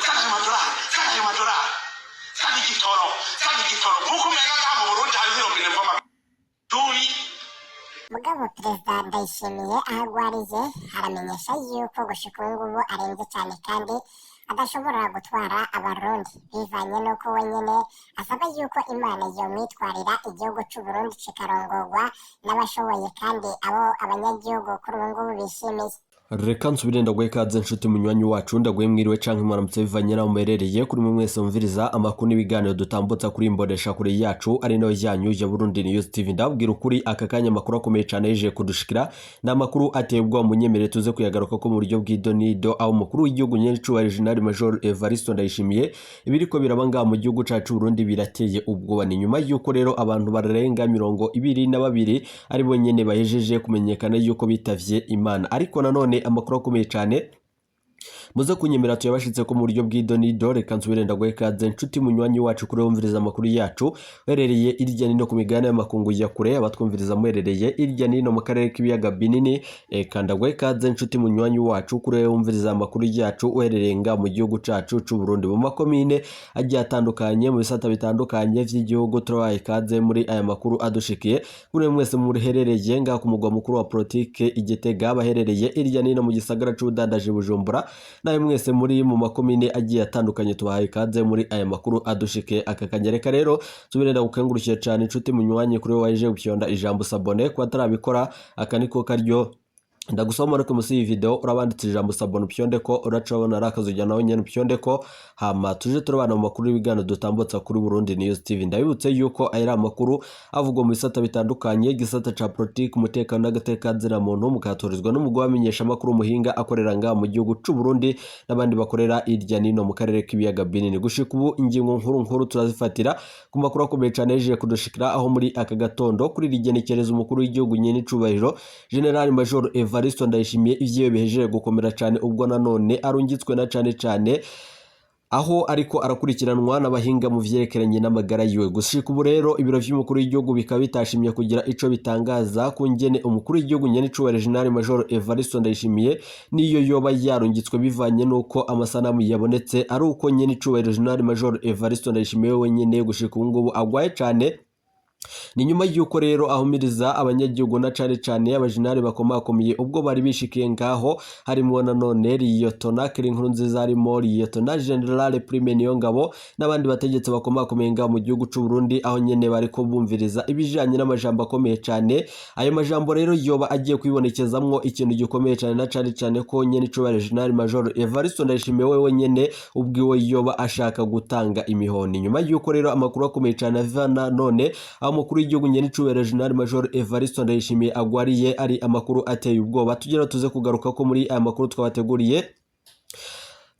Zana ayo madorari, zana ayo madorari, zana igitoro, zana igitoro, nk'uko umenga ngaha mu Burundi hariho irobine mvoma duyi. Mugabo Perezida Ndayishimiye aho agwariye haramenyesha yuko gushika ubu ngubu aremvye cyane kandi adashobora gutwara Abarundi, bivanye n'uko wenyene asaba yuko Imana yomwitwarira, igihugu c'Uburundi kikarongorwa n'abashoboye kandi abo abanyagihugu kuri ubu ngubu bishimiye. Reka nsubire ndaguhe ikaze, nshuti munywanyi wacu. Ndaguhe mwiriwe canke mwaramutse bivanye naho muherereye. Kuri mwe mwese mumviriza amakuru n'ibiganiro dutambutsa kuri imbonesha kure yacu, ari nayo yanyu ya Burundi News TV, ndababwira ukuri, aka kanya amakuru akomeye cane yeje kudushikira ni amakuru ateye ubwoba. Munyemerere tuze kuyagaruka ko mu buryo bw'idonido, aho umukuru w'igihugu nyenicubahiro General Major Evariste Ndayishimiye, ibiriko biraba ngaha mu gihugu cacu Burundi birateye ubwoba. Ni nyuma y'uko rero abantu barenga 22 ari bo nyene bahejeje kumenyekana yuko bitavye Imana. Ariko nanone amakuru akomeye cyane muze kunyemera tuyabashitse ko mu buryo bw'idonido. Reka nsubire ndaguhe ikaze, nshuti munywanyi wacu, kuri wumviriza amakuru yacu uherereye irya nino ku migabane y'amakungu ya kure, abatwumviriza muherereye irya nino mu karere k'ibiyaga binini. Eka ndaguhe ikaze, nshuti munywanyi wacu, kuri wumviriza amakuru yacu uherereye nga mu gihugu cacu c'u Burundi, mu makomine agiye atandukanye, mu bisata bitandukanye vy'igihugu. Turabaye ikaze muri aya makuru adushikiye. Kuri mwese muherereye nga ku mugwa mukuru wa politike i Gitega, baherereye irya nino mu gisagara c'ubudandaji Bujumbura, nawe mwese muri mu makomine agiye atandukanye, tubahaye ikaze muri aya makuru adushikiye aka kanya. Reka rero nsubire ndagukengurukiye cane, inshuti munywanyi, kuri wowe waje gupyonda ijambo s'abonner. Kuba atarabikora, aka niko karyo. Ndagusaba manuke munsi y'iyi video, urabanditse ijambo s'abonner, upyonde ko uraca ubona ari akazujya nawe nyene upyonde ko, hama tuje turabana mu makuru y'ibiganiro dutambutsa kuri Burundi News TV. Ndabibutse yuko aya ari amakuru avugwa mu bisata bitandukanye, igisata ca politiki, umutekano n'agateka muntu, mukatorizwa n'umugwi w'abamenyesha amakuru muhinga akorera ngaha mu gihugu c'u Burundi n'abandi bakorera irya nino mu karere k'ibiyaga binini. Gushika ubu ingingo nkuru nkuru turazifatira ku makuru akomeye cane yejeje kudushikira, aho muri aka gatondo kuri iri genekerezo umukuru w'igihugu nyene icubahiro General Major Evariste Ndayishimiye ivyiwe bihejeje gukomera cane, ubwo nanone arungitswe na cane cane aho ariko arakurikiranwa n'abahinga mu vyerekeranye n'amagara yiwe. Gushika ubu rero ibiro vy'umukuru w'igihugu bikaba bitashimye kugira ico bitangaza ku ngene umukuru w'igihugu nyene icubahiro General Major Evariste Ndayishimiye niyo yoba yarungitswe, bivanye n'uko amasanamu yabonetse ari uko nyene icubahiro General Major Evariste Ndayishimiye wenyene gushika ubu ngubu agwaye cane. Ni nyuma y'uko rero ahumiriza abanyagihugu na cane cane abajenali bakomakomeye ubwo bari bishikiye ngaho, harimo nanone Liyotona Keri Nkurunziza, harimo Liyotona General Prime Niyongabo n'abandi bategetsi bakomakomeye ngaho mu gihugu c'u Burundi, aho nyene bariko bumviriza ibijanye n'amajambo akomeye cane. Ayo majambo rero yoba agiye kwibonekezamwo ikintu gikomeye cane, na cane cane ko nyene icubahiro General Major Evariste Ndayishimiye wewe nyene ubwiwe yoba ashaka gutanga imihoni. Nyuma y'uko rero amakuru akomeye cane ava none aho umukuru w'igihugu nyene icubahiro General Major Evariste Ndayishimiye agwariye ari amakuru ateye ubwoba, tugira tuze kugaruka ko muri aya makuru twabateguriye.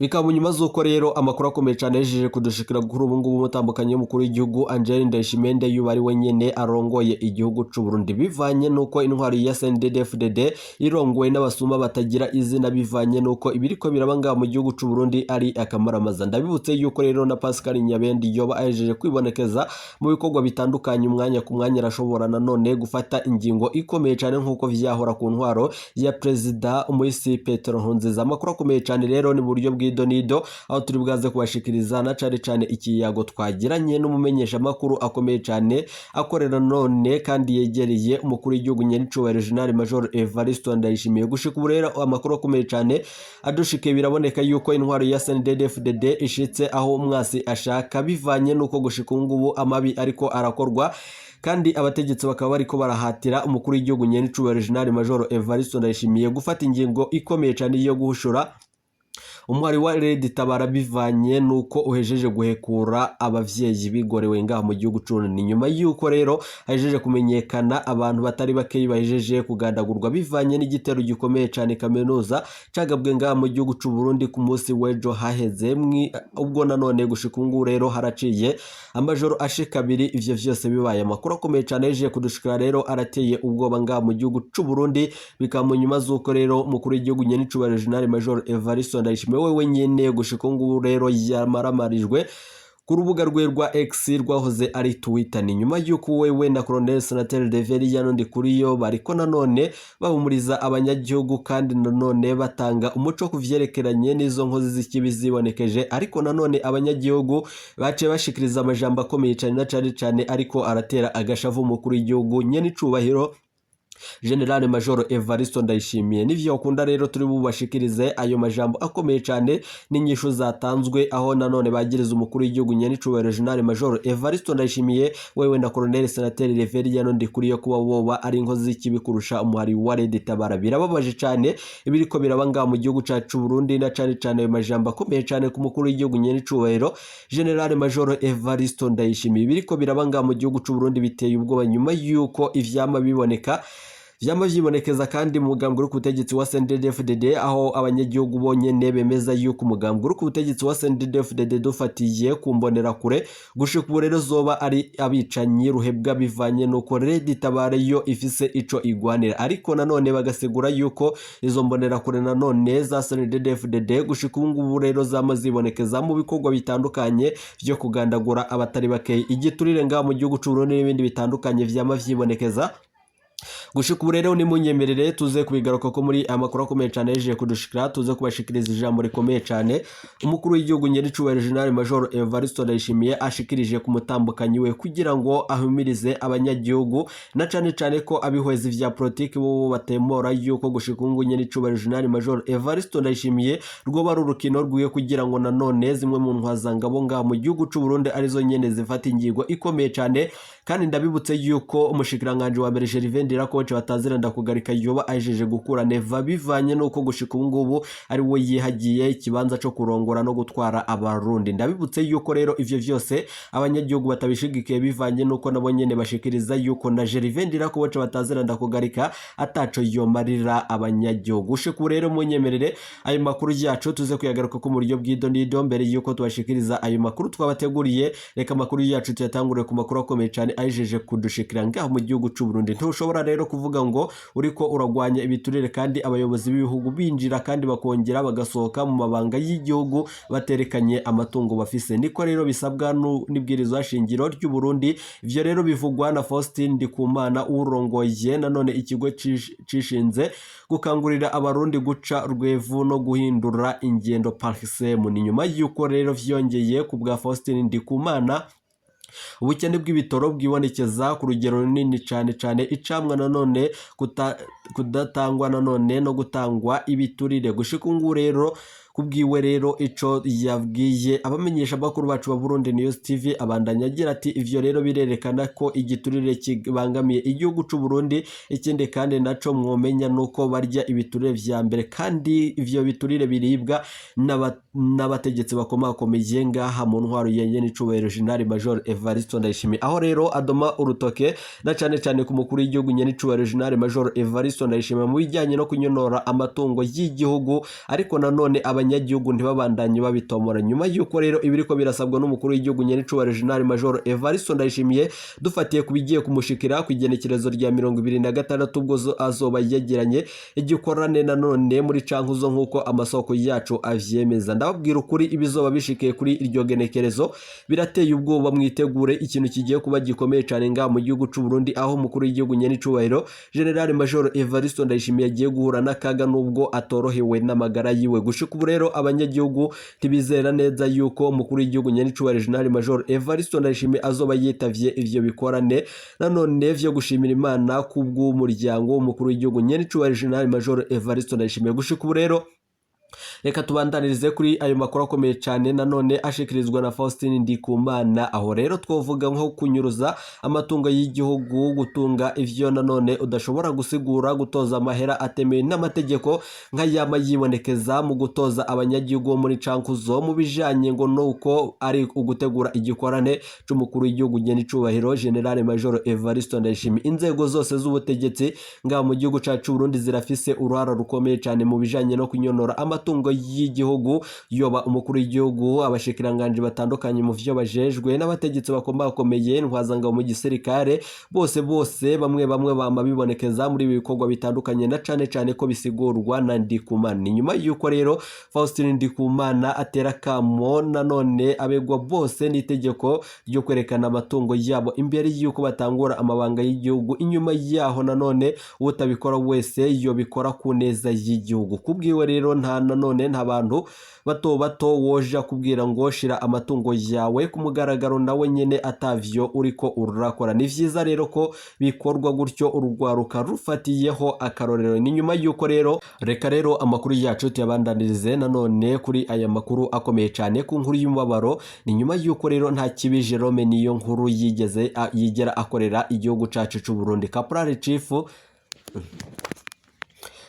Bikaba nyuma z'uko rero amakuru akomeye cyane yejeje kudushikira kuri ubu ngubu, umutambukanyi w'umukuru w'igihugu Angel Ndayishimiye yuba ari we nyene arongoye igihugu c'u Burundi, bivanye n'uko intwaro ya CNDD-FDD irongowe n'abasuma batagira izina, bivanye n'uko ibiriko biraba ngaha mu gihugu c'u Burundi ari akamaramaza. Ndabibutse yuko rero na Pascal Nyabendi yoba ahejeje kwibonekeza mu bikorwa bitandukanye, umwanya ku mwanya arashobora nanone gufata ingingo ikomeye cyane nk'uko vyahora ku ntwaro ya Perezida Umuhisi Petero Nkurunziza. Amakuru akomeye cyane rero ni buryo bw'idonido, aho turi bwaze kubashikiriza na cane cane ikiyago twagiranye n'umumenyeshamakuru akomeye cyane akorera none kandi yegereye umukuru w'igihugu nyenicubahiro General Major Evariste Ndayishimiye. Gushika ubu rero amakuru akomeye cyane adushikiye, biraboneka yuko intwaro ya CNDD-FDD ishitse aho umwasi ashaka, bivanye n'uko gushika ubu ngubu amabi ariko arakorwa, kandi abategetsi bakaba bariko barahatira umukuru w'igihugu nyenicubahiro General Major Evariste Ndayishimiye gufata ingingo ikomeye cyane yo guhushura umwari wa Red Tabara, bivanye nuko uhejeje guhekura abavyeyi bigorewe ngaha mu gihugu c'Uburundi. Nyuma yuko rero hahejeje kumenyekana abantu batari bakeyi bahejeje kugandagurwa bivanye n'igitero gikomeye cane kaminuza cagabwe ngaha mu gihugu c'u Burundi ku munsi w'ejo haheze, ubwo nanone gushika ubu ngubu rero haraciye amajoro ashika abiri ivyo vyose bibaye. Amakuru akomeye cane yahejeje kudushikira rero arateye ubwoba ngaha mu gihugu c'u Burundi. Bikaba mu nyuma z'uko rero umukuru w'igihugu nyenicubahiro General Major Evariste Ndayishimiye wewe nyene gushika ubu ngubu rero yamaramarijwe. Ku rubuga rwe rwa X rwahoze ari Twitter, ni nyuma y'uko wewe na Colonel Senateri Reveriyano Ndikuriyo bariko nanone bahumuriza abanyagihugu, kandi nanone batanga umuco ku vyerekeranye n'izo nkozi z'ikibi zibonekeje. Ariko nanone abanyagihugu baciye bashikiriza amajambo akomeye cane, na cane cane ariko aratera agashavu umukuru w'igihugu nyene icubahiro General Major Evaristo Ndayishimiye. Nivyo ukunda rero turi bubashikirize ayo majambo akomeye cyane n'inyishu zatanzwe, aho nanone bagiriza umukuru w'igihugu nyene icubahiro General Major Evaristo Ndayishimiye wewe na Colonel Senateri Reveriyano Ndikuriyo kuba boba ari inkozi z'ikibi kurusha umuhari wa Red Tabara. Birababaje cyane ibiriko biraba ngaha mu gihugu cacu Burundi, na cane cane ayo majambo akomeye cyane ku mukuru w'igihugu nyene icubahiro General Major Evaristo Ndayishimiye. Ibiriko biraba ngaha mu gihugu c'u Burundi biteye ubwoba, nyuma yuko ivyama biboneka vyama vyibonekeza kandi mu mugambwe uri ku butegetsi wa CNDD-FDD, aho abanyagihugu bonyene bemeza yuko umugambwe uri ku butegetsi wa CNDD-FDD dufatiye ku mbonerakure gushika ubu rero zoba ari abicanyi ruhebwa, bivanye nuko Red Tabara yo ifise ico igwanira. Ariko nanone bagasigura yuko izo mbonerakure nanone za CNDD-FDD gushika ubu ngubu rero zama zibonekeza mu bikorwa bitandukanye vyo kugandagura abatari bakeye, igiturire ngaha mu gihugu c'u Burundi n'ibindi bitandukanye vyama vyibonekeza gushika ubu. Rero nimunyemerere tuze kubigaruka ko muri amakuru akomeye cyane yeje kudushikira, tuze kubashikiriza ijambo rikomeye cyane umukuru w'igihugu nyiricubahiro General Major Evaristo Ndayishimiye ashikirije ku mutambukanyi we, kugira ngo ahumirize abanyagihugu, na cane cane ko abihweza vya politiki bo batemora yuko gushika ubu nyiricubahiro General Major Evaristo Ndayishimiye rwoba ari urukino rwiwe, kugira ngo nanone zimwe mu ntwazangabo ngaha mu gihugu c'u Burundi arizo nyene zifata ingingo ikomeye cyane. Kandi ndabibutse yuko umushikiranganje wa mbere Gervais Ndirakoce batazira ndakugarika yoba ahejeje gukura Neva, bivanye nuko gushika ubu ngubu ari we yihagiye ikibanza co kurongora no gutwara abarundi. Ndabibutse yuko rero ivyo vyose abanyagihugu batabishigikiye, bivanye nuko nabo nyene bashikiriza yuko na Gervais Ndirakoce batazira ndakugarika ataco yomarira abanyagihugu. Gushika ubu rero munyemerere ayo makuru yacu tuze kuyagaruka ko mu buryo bw'idonido. Mbere yuko tubashikiriza ayo makuru twabateguriye, reka amakuru yacu tuyatangurire ku makuru akomeye cyane ahejeje kudushikira ngaho mu gihugu c'u Burundi. Ntushobora rero kuvuga ngo uriko uragwanya ibiturire kandi abayobozi b'ibihugu binjira kandi bakongera bagasohoka mu mabanga y'igihugu baterekanye amatungo bafise. Niko rero bisabwa n'ibwirizwa shingiro ry'u Burundi. Ivyo rero bivugwa na Faustin Ndikumana, urongoye nanone ikigo cishinze gukangurira abarundi guca rwevu no guhindura ingendo, Parsem. Ni nyuma y'uko rero vyongeye ku bwa Faustin Ndikumana ubukene bw'ibitoro bwibonekeza ku rugero runini cyane cyane icamwa nanone kudatangwa nanone no gutangwa ibiturire. Gushika ubu rero kubwiwe rero ico yabwiye abamenyesha makuru bacu ba Burundi News TV, abandanya agira ati: "Ivyo rero birerekana ko igiturire kibangamiye igihugu c'u Burundi. Ikindi kandi naco mwomenya nuko barya ibiturire vya mbere, kandi ivyo biturire biribwa n'abategetsi bakomakomeye ngaha mu ntwaro yenye n'icubahiro General Major Evaristo Ndayishimiye." Aho rero adoma urutoke na cane cane ku mukuru w'igihugu nyene icubahiro General Major Evaristo Ndayishimiye mu bijyanye no kunyonora amatungo y'igihugu, ariko nanone abanyagihugu ntibabandanye babitomora. Nyuma y'uko rero ibiriko birasabwa n'umukuru w'igihugu nyene icubahiro General Major Evaristo Ndayishimiye, dufatiye ku bigiye kumushikira ku igenekerezo rya 26, ubwo azoba yegeranye igikorane nanone muri Cankuzo nk'uko amasoko yacu avyemeza. Ndababwira ukuri, ibizoba bishikiye kuri iryo genekerezo birateye ubwoba. Mwitegure ikintu kigiye kuba gikomeye cyane ngaha mu gihugu c'u Burundi, aho umukuru w'igihugu nyene icubahiro General Major Evaristo Ndayishimiye agiye guhura n'akaga nubwo atorohewe n'amagara yiwe. Gushika ubu rero abanyagihugu ntibizera neza yuko umukuru w'igihugu nyene icubahiro General Major Evaristo Ndayishimiye azoba yitavye ivyo bikorane nanone vyo gushimira Imana kubw'umuryango w'umukuru w'igihugu nyene icubahiro General Major Evaristo Ndayishimiye. Gushika ubu rero reka tubandanirize kuri ayo makuru akomeye cyane nanone ashikirizwa na Faustin Ndikumana. Aho rero twovuga nko kunyuruza amatungo y'igihugu, gutunga ivyo nanone udashobora gusigura, gutoza amahera atemewe n'amategeko nk'ayama yibonekeza mu gutoza abanyagihugu bo muri Cankuzo mu bijanye ngo nuko ari ugutegura igikorane c'umukuru w'igihugu nyene icubahiro General Major Evaristo Ndayishimiye. Inzego zose z'ubutegetsi ngaha mu gihugu cacu Burundi zirafise uruhara rukomeye cyane mu bijanye no kunyonora amatungo amatungo y'igihugu, yoba umukuru w'igihugu, abashikiranganje batandukanye mu vyo bajejwe, n'abategetsi bakomakomeye, ntwazangabo mu gisirikare, bose bose bamwe bamwe bama bibonekeza muri ibi bikorwa bitandukanye, na cane cane ko bisigurwa na Ndikumana. Ni nyuma y'uko rero Faustin Ndikumana atera kamo nanone abegwa bose n'itegeko ryo kwerekana amatungo yabo imbere y'uko batangura amabanga y'igihugu. Inyuma yaho nanone utabikora wese yobikora ku neza y'igihugu. Kubwiwe rero nta nanone nta bantu bato bato woja kubwira ngo shira amatungo yawe ku mugaragaro nawe nyene atavyo uriko urakora. Ni vyiza rero ko bikorwa gutyo, urugwaruka rufatiyeho akarorero. Ni nyuma y'uko rero reka rero amakuru yacu tuyabandanirize nanone kuri aya makuru akomeye cyane ku nkuru y'umubabaro. Ni nyuma y'uko rero nta kibi Jerome niyo nkuru yigeze yigera akorera igihugu cacu c'u Burundi. Caporal Chief.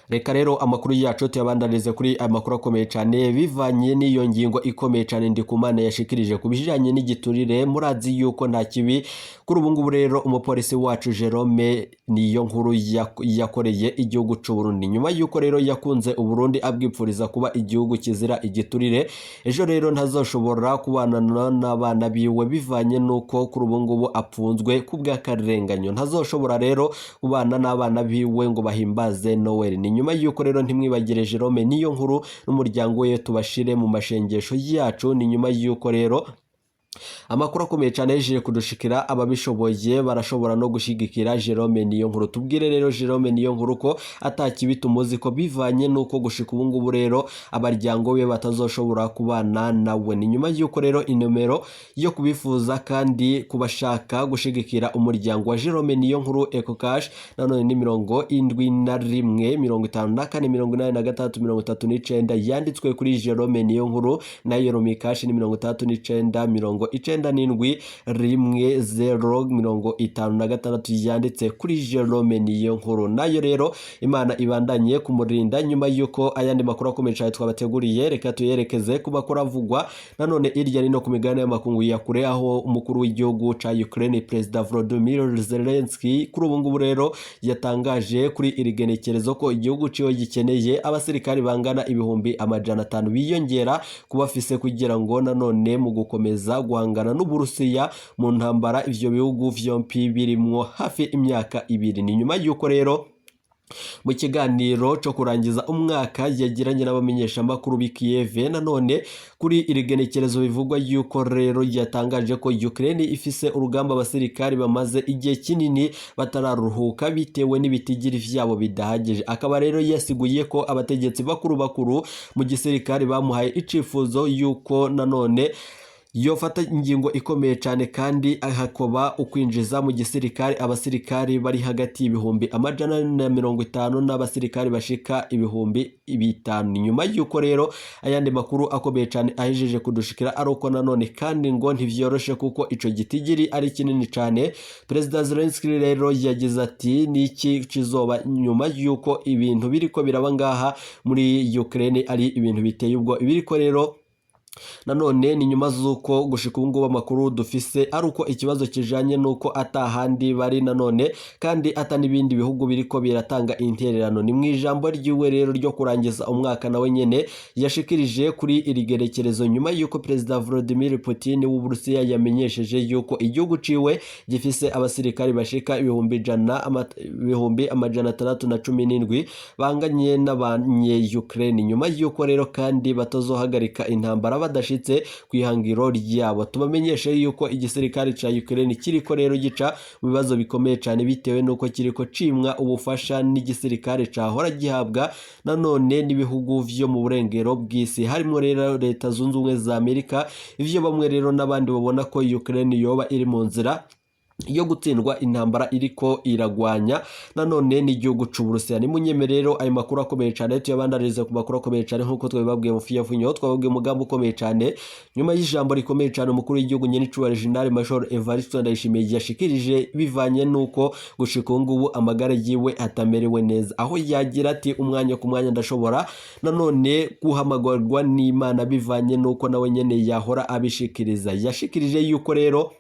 Reka rero amakuru yacu tuyabandanize kuri aya makuru akomeye cyane bivanye n'iyo ngingo ikomeye cyane Ndikumana yashikirije ku bijyanye n'igiturire. Murazi yuko nta kibi kuri ubu ngubu rero umupolisi wacu Jerome niyo nkuru yakoreye igihugu c'u Burundi, nyuma yuko rero yakunze Uburundi abwipfuriza kuba igihugu kizira igiturire. Ejo rero ntazoshobora kubana n'abana biwe bivanye n'uko kuri ubu ngubu apfunzwe ku bw'akarenganyo. Ntazoshobora rero kubana n'abana biwe ngo bahimbaze Noel. Ni nyuma y'uko rero ntimwibagire Jerome niyo nkuru n'umuryango we, tubashire mu mashengesho yacu. Ni nyuma y'uko rero amakuru akomeye cyane yaje kudushikira, ababishoboye barashobora no gushigikira Jerome niyo nkuru. Tubwire rero Jerome niyo nkuru ko atakibi tumuzi ko bivanye n'uko gushika ubu ngubu rero abaryango be batazoshobora kubana nawe. Ni nyuma y'uko rero inomero yo kubifuza kandi kubashaka gushigikira umuryango wa Jerome niyo nkuru EcoCash nanone ni 71 54 86 39, yanditswe kuri Jerome niyo nkuru. Nayo Lumicash ni 69 97 1 0 56, yanditse kuri Jerome niyo nkuru. Nayo rero Imana ibandanye kumurinda. Nyuma y'uko ayandi makuru akomeye cyane twabateguriye, reka tuyerekeze ku makuru avugwa nanone irya nino ku migabane y'amakungu ya kure, aho umukuru w'igihugu ca Ukraine, Perezida Volodymyr Zelensky, kuri ubu ngubu rero yatangaje kuri iri genekerezo ko igihugu ciwe gikeneye abasirikari bangana 500,000 biyongera kubafise, kugira ngo nanone mu gukomeza guhangana n'Uburusiya mu ntambara ivyo bihugu vyompi birimwo hafi imyaka 2. Ni nyuma y'uko rero mu kiganiro cyo kurangiza umwaka yagiranye n'abamenyeshamakuru b'i Kiev nanone kuri iri genekerezo, bivugwa yuko rero yatangaje ko Ukraine ifise urugamba, abasirikari bamaze igihe kinini batararuhuka bitewe n'ibitigiri vyabo bidahagije. Akaba rero yasiguye ko abategetsi bakuru bakuru mu gisirikari bamuhaye icifuzo yuko nanone yofata ingingo ikomeye cyane, kandi hakoba ukwinjiza mu gisirikare abasirikari bari hagati y'450,000 n'abasirikari bashika 5,000. Nyuma y'uko rero ayandi makuru akomeye cyane ahejeje kudushikira ari uko nanone kandi ngo ntivyoroshe kuko ico gitigiri ari kinini cyane. Perezida Zelensky rero yagize ati: "Niki kizoba nyuma y'uko ibintu biriko biraba ngaha muri Ukraine ari ibintu biteye ubwo ibiriko?" Rero nanone ni nyuma z'uko gushika ubu ngubu amakuru dufise ari uko ikibazo kijanye n'uko atahandi bari nanone kandi ata n'ibindi bihugu biriko biratanga intererano. Ni mu ijambo ryiwe rero ryo kurangiza umwaka nawe nyene yashikirije kuri iri gerekerezo, nyuma y'uko Perezida Vladimir Putin w'Uburusiya yamenyesheje yuko igihugu ciwe gifise abasirikari bashika 100,000, 617,000 banganye n'abanye Ukraine, nyuma y'uko rero kandi batazohagarika intambara badashitse ku ihangiro ryabo. Tubamenyeshe yuko igisirikare ca Ukraine kiriko rero gica mu bibazo bikomeye cyane, bitewe n'uko kiriko cimwa ubufasha n'igisirikare cahora gihabwa nanone n'ibihugu vyo mu burengero bw'isi, harimo rero Leta Zunze Ubumwe za Amerika. Ivyo bamwe rero n'abandi babona ko Ukraine yoba iri mu nzira yo gutsindwa intambara iriko iragwanya nanone n'igihugu c'Uburusiya. Nimunyeme rero ayo makuru akomeye cyane tuyabandarize ku makuru akomeye cyane nk'uko twabibabwiye mu fiyafunyo. Twababwiye umugambi ukomeye cyane nyuma y'ijambo rikomeye cyane umukuru w'igihugu nyenicubahiro General Major Evariste Ndayishimiye yashikirije, bivanye n'uko gushika ubu ngubu amagara yiwe atamerewe neza, aho yagira ati: "Umwanya ku mwanya ndashobora nanone guhamagarwa n'Imana," bivanye n'uko nawe nyene yahora abishikiriza. Yashikirije yuko rero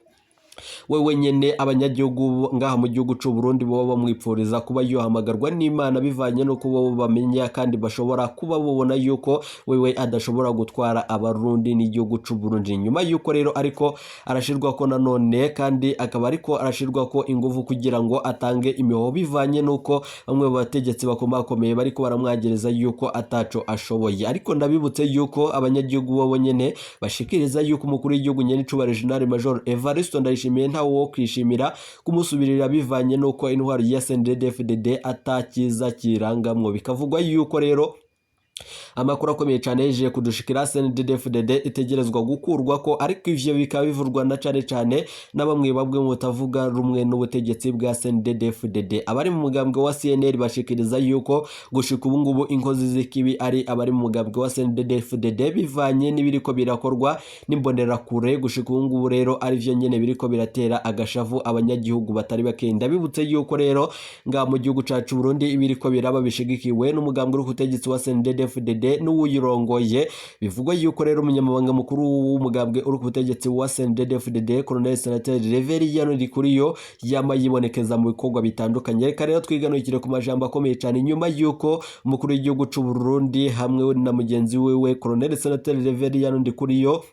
We wenyene abanyagihugu ngaha mu gihugu c'u Burundi boba bamwipfuriza kuba yohamagarwa n'Imana, bivanye n'uko bo bamenya kandi bashobora kuba babona yuko wewe adashobora gutwara Abarundi n'igihugu c'u Burundi. Nyuma yuko rero ariko arashirwa ko nanone kandi akaba ariko arashirwa ko ingufu kugira ngo atange imihoho, bivanye n'uko bamwe mu bategetsi bakomakomeye bariko baramwagereza yuko ataco ashoboye. Ariko ndabibutse yuko abanyagihugu bo nyene bashikiriza yuko umukuru w'igihugu nyenicubahiro General Major Evariste Ndayishimiye ntawe wo kwishimira kumusubirira, bivanye n'uko intwaro ya CNDD-FDD atakiza kirangamwo. Bikavugwa yuko rero amakuru akomeye cyane yeje kudushikira, CNDD-FDD itegerezwa gukurwa ko, ariko ivyo bikaba bivurwa na cane cane na bamwe bamwe mu batavuga rumwe n'ubutegetsi bwa CNDD-FDD. Abari mu mugambwe wa CNL bashikiriza yuko gushika ubu ngubu inkozi z'ikibi ari abari mu mugambwe wa CNDD-FDD, bivanye n'ibiriko birakorwa n'imbonerakure gushika ubu ngubu. Rero arivyo nyene biriko biratera agashavu abanyagihugu batari bake. Ndabibutse yuko rero nga mu gihugu cacu Burundi ibiriko biraba bishigikiwe n'umugambwe uri ku butegetsi wa CNDD-FDD n'uwuyirongoye. Bivugwa yuko rero umunyamabanga mukuru w'umugambwe uri ku butegetsi wa CNDD-FDD, Colonel Senateur Reverien Ndikuriyo, yama yibonekeza mu bikorwa bitandukanye. Reka rero twiganukire ku majambo akomeye cyane nyuma yuko umukuru w'igihugu c'u Burundi hamwe na mugenzi wiwe Colonel Senateur Reverien Ndikuriyo,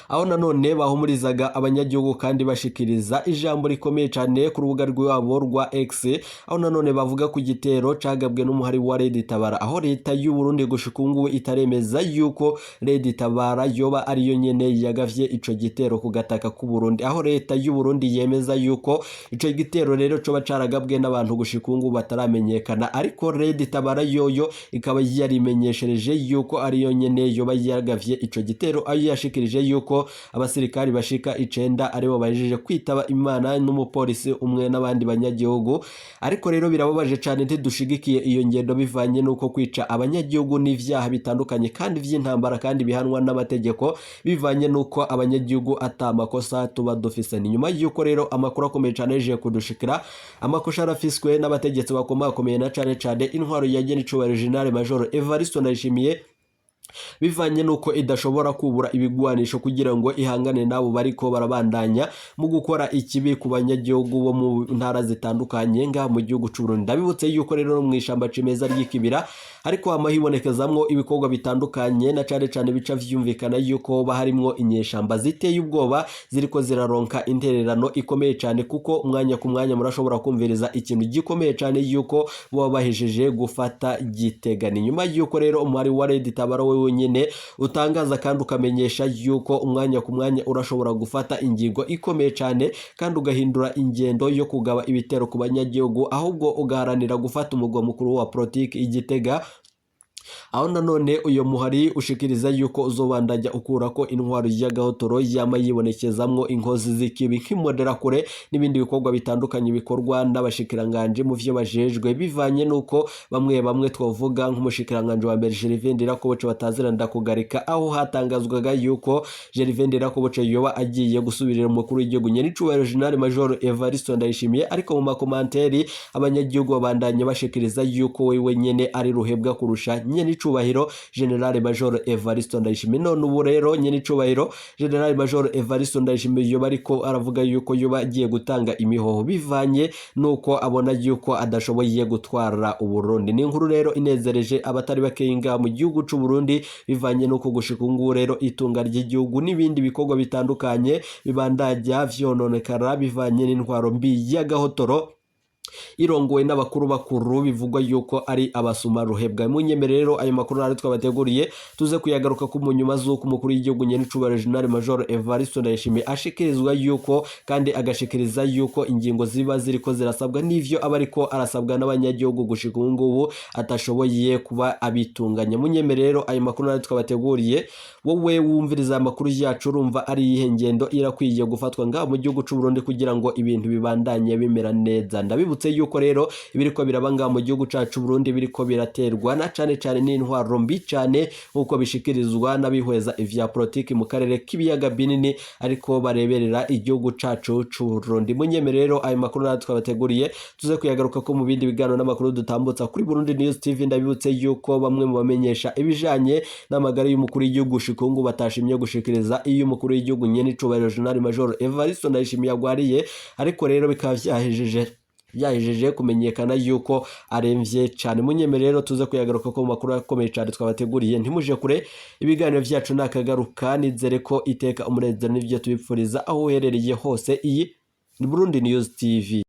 aho nanone bahumurizaga abanyagihugu kandi bashikiriza ijambo rikomeye cyane ku rubuga rwabo rwa X, aho nanone bavuga ku gitero cagabwe n'umuhari wa Red Tabara, aho leta y'u Burundi gushika ubu ngubu itaremeza yuko Red Tabara yoba ariyo nyene yagavye ico gitero ku gataka k'u Burundi, aho leta y'u Burundi yemeza yuko ico gitero rero coba caragabwe n'abantu gushika ubu ngubu bataramenyekana. Ariko Red Tabara yoyo ikaba yarimenyeshereje yuko ariyo nyene yoba yagavye ico gitero, aho yashikirije yuko abasirikari bashika 9 aribo bahejeje kwitaba Imana, n'umupolisi umwe n'abandi banyagihugu. Ariko rero birababaje cyane, ntidushigikiye iyo ngendo, bivanye n'uko kwica abanyagihugu n'ivyaha bitandukanye kandi vy'intambara kandi bihanwa n'amategeko, bivanye n'uko abanyagihugu ata makosa tuba dufise. Ni nyuma y'uko rero amakuru akomeye cyane yaje kudushikira, amakosa arafiswe n'abategetsi bakomakomeye na cane cane intwaro ya General General Major Evariste Ndayishimiye, bivanye n'uko idashobora kubura ibigwanisho kugira ngo ihangane n'abo bariko barabandanya mu gukora ikibi ku banyagihugu bo mu ntara zitandukanye nga mu gihugu c'u Burundi. Ndabibutse yuko rero no mw'ishamba cimeza ry'ikibira ariko hama hibonekezamwo ibikorwa bitandukanye, na cane cane bica vyumvikana yuko hoba harimwo inyeshamba ziteye ubwoba ziriko ziraronka intererano ikomeye cane, kuko umwanya ku mwanya murashobora kumviriza ikintu gikomeye cane yuko boba bahejeje gufata Gitega. Ni nyuma yuko rero umuhari wa Red Tabara we wenyine utangaza kandi ukamenyesha yuko umwanya ku mwanya urashobora gufata ingingo ikomeye cyane kandi ugahindura ingendo yo kugaba ibitero ku banyagihugu, ahubwo ugaharanira gufata umugwa mukuru wa politiki i Gitega, aho nanone uyo muhari ushikiriza yuko uzobandanya ukurako intwaro y'agahotoro yama yibonekezamwo inkozi z'ikibi nk'imbonerakure n'ibindi bikorwa bitandukanye bikorwa n'abashikiranganje mu vyo bajejwe, bivanye n'uko bamwe bamwe twavuga nk'umushikiranganje wa mbere Gervais Ndirakobuca batazira ndakugarika, aho hatangazwaga yuko Gervais Ndirakobuca yoba agiye gusubirira umukuru w'igihugu nyenicubahiro General Major Evariste Ndayishimiye. Ariko mu makomanteri abanyagihugu babandanya bashikiriza yuko wewe nyene ari ruhebwa kurusha nyenicubahiro General Major Evariste Ndayishimiye. None ubu rero nyenicubahiro General Major Evariste Ndayishimiye yoba ariko aravuga yuko yoba agiye gutanga imihoho, bivanye nuko abona yuko adashoboye gutwara Uburundi. Ni inkuru rero inezereje abatari bakeya ngaha mu gihugu c'u Burundi, bivanye nuko gushika ubu ngubu rero itunga ry'igihugu n'ibindi bikorwa bitandukanye bibandanya vyononekara, bivanye n'intwaro mbi y'agahotoro irongowe n'abakuru bakuru bivugwa yuko ari abasuma ruhebwa. Munyemere rero ayo makuru nari twabateguriye tuze kuyagaruka ku mu nyuma z'uko umukuru w'igihugu nyenicubahiro General Major Evariste Ndayishimiye ashikirizwa yuko kandi agashikiriza yuko ingingo ziba ziriko zirasabwa n'ivyo aba ariko arasabwa n'abanyagihugu gushika ubu ngubu atashoboye kuba abitunganya. Munyemere rero ayo makuru nari twabateguriye. Wowe wumviriza amakuru yacu, urumva ari iyihe ngendo irakwiye gufatwa ngaha mu gihugu c'u Burundi kugira ngo ibintu bibandanye bimera neza? Ndabibutse Ndabibutse yuko rero ibiriko biraba ngaha mu gihugu cacu Burundi biriko biraterwa na cane cane n'intwaro mbi cane, nk'uko bishikirizwa n'abihweza ivya politiki mu karere k'ibiyaga binini, ariko bareberera igihugu cacu c'Uburundi. Munyeme rero ayo makuru natwe twabateguriye tuze kuyagaruka ko mu bindi biganiro n'amakuru dutambutsa kuri Burundi News TV. Ndabibutse yuko bamwe mu bamenyesha ibijanye n'amagara y'umukuru w'igihugu shikungu batashimye gushikiriza iyo umukuru w'igihugu nyene icubahiro General Major Evariste Ndayishimiye agwariye, ariko rero bikaba vyahejeje kumenyekana yuko aremvye cane. Munyeme rero tuze kuyagaruka ko mu makuru akomeye cane twabateguriye. Ntimuje kure, ibiganiro vyacu nakagaruka. Nizere ko iteka umunezero n'ivyo tubipfuriza aho uherereye hose. Iyi ni Burundi News TV.